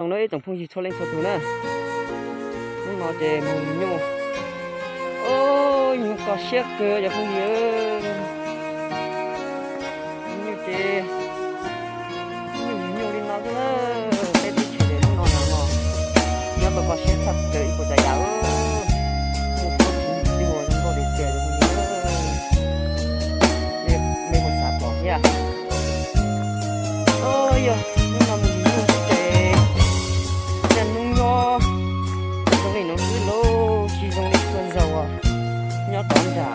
Zoo na ib tsoom phooj ywg txhua leej txhua tus na, hnub no ces mus yug nyuj. Os, yug kho siab kawg cov phooj ywg. Yug nyuj ces, yug nyuj li no xwb na. Peb teb chaws hnub no no nyob tau kho siab tshaj plaws ib puas tsav yam. Muaj phooj ywg zoo nkauj tiag tiag cov phooj ywg. Nej puas xav pom thiab? Os, yog hnub no mus yug nyuj xwb ces niaj hnub nyob zoo li no xwb lauj, tsis zoo li txhua zaus nyob rov nram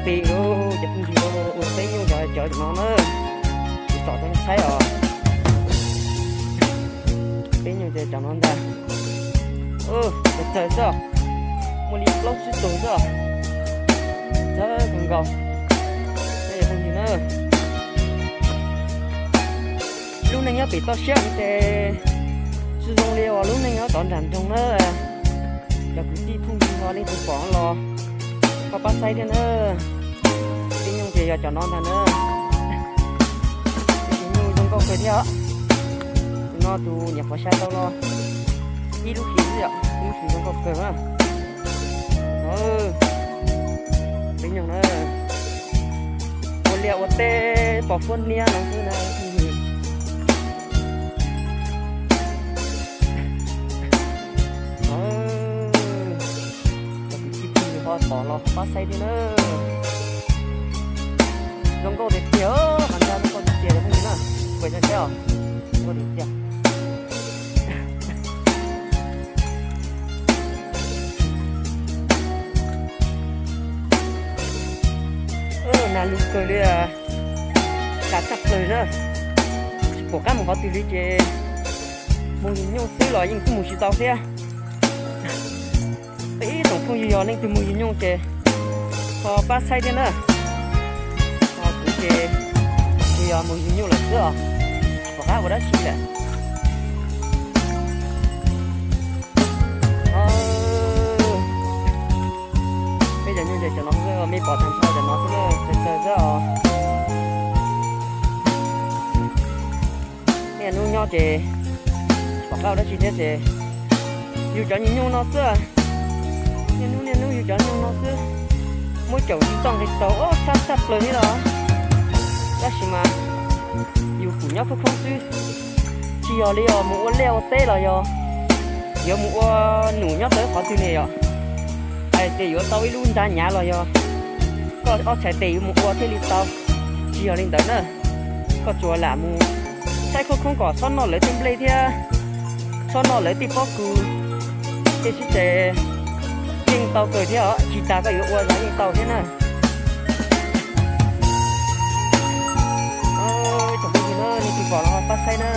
pem lauj cov phooj ywg. Ua peb nyuj cov cov no na, kuv tsom rau nej saib os. Peb nyuj ces cov no ntag. Txawv txawv xwb, muaj li plaub tsib tus xwb, txawv kawg nkaus. Cov phooj ywg na, lub neej nyob pem toj siab ces tsis zoo li uas lub neej nyob rov nram nroog na. Cov kwv tij phooj ywg ho leej twg pom los ho pab saib thiab na. Peb nyuj ces yog cov no ntag na. Peb nyuj zoo nkauj kawg thiab os. Tus no tus niam qhuav xya tau los ib lub hlis xwb yom, ib lub hlis zoo nkauj kawg na. Peb nyuj na, ua liaj ua teb pom fuab niab no xwb na. Cov kwv tij phooj ywg ho pom los ho pab saib thiab na. Zoo nkauj tiag tiag, qhov ntag zoo nkauj tiag tiag cov phooj ywg na. Pab saib os, zoo nkauj tiag tiag. Nag lug kawg li, cas tshaj plaws na. Tsis pom qab mus qhov twg li ces mus yug nyuj xwb los yeej kuj mus tsis tau thiab. Peb ib tsoom phooj ywg yog leej twg mus yug nyuj ces ho pab saib thiab na. Ho kuv ces tsuas yog mus yug nyuj lawm xwb os, tsis pom qab ua dab tsi lawm. Peb cov nyuj ces cov no xwb, mej pom tag nrho cov no xwb, txawv txawv xwb os. Niaj hnub nyob ces tsis pom qab ua dab tsi thiab ces yug cov nyuj nyuj no xwb. Niaj hnub niaj hnub yug cov nyuj no xwb. Muab caum tsis txawj nqis taus, ob, tshaj tshaj plaws li los. Tab sis mas yus kuj nyob khoob khoob xwb, tsis yog li os mus ua liaj ua teb los yog yuav mus ua num nyob rau qhov twg ne yom. Hais tias yuav tau ib lub nra nyav los yog koj ob txhais tes yuav mus ua thiaj li tau, tsis yog li ntawd na. Koj tsuas lam mus saib khoob khoob kom txhob noj lawv tej nplej thiab txhob noj lawv tej pob kws, tej sib tes yeej tau kawg thiab os, tsis tas koj yuav ua zog yeej tau thiab na. Ib tsoom phooj ywg na, leej twg pom los pab saib na.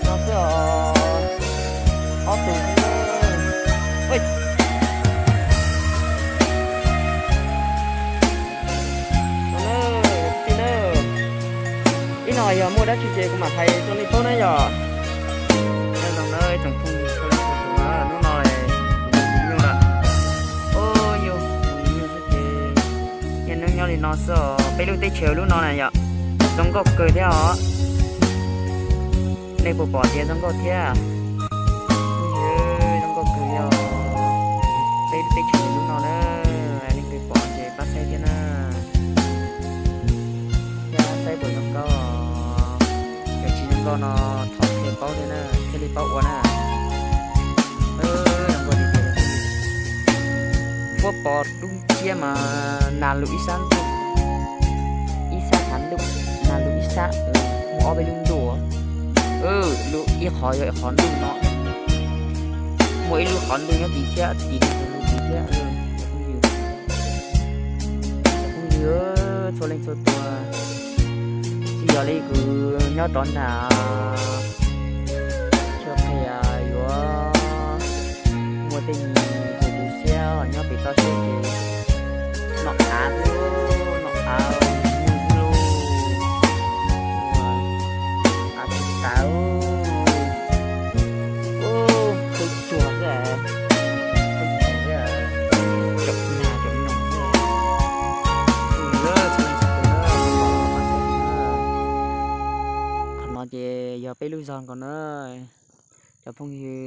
No xwb os, ob tug xwb na. Ib no yog muaj dab tsi ces kuv mam hais rau nej paub na yom. Nyob zoo na ib tsoom phooj ywg txhua leej txhua tus na, hnub no kuv mus yug nyuj lawm. Os, yug mus yug nyuj xwb ces niaj hnub nyob li no xwb os. Peb lub teb chaws lub no na yom, zoo nkauj kawg thiab os. Nej puas pom tias zoo nkauj thiab? Zoo nkauj kawg li os. Peb lub teb chaws lub no na, leej twg pom ces pab saib thiab na. Thiab saib puas zoo nkauj, yog tsis zoo nkauj no thov qhia paub thiab na, thiaj li paub ua na. Zoo nkauj li tias puab pov dub nciab mas nag lug ib sab ntuj, ib sab hav ntuj, nag lug ib sab, muaj ob peb lub ntuj. Lub ib qhov yog qhov ntuj no, muaj ib lub qhov ntuj nyob tid thiab, tid lug tid thiab. Phooj ywg txhua leej txhua tus, tsis yog li kuv nyob rov nram, tsis qhia yuav muaj tej nyuag tu siab nyob pem toj siab ces nom av xwb, nom av nyuj xwb lauj. Av tsis tau, ub, tsuag xwb, tsuag xwb, tsom nag tsom noog xwb. Phooj ywg txhua leej txhua tus na, pom los pab saib thiab. Ces yog peb lub zog nkaus na cov phooj ywg.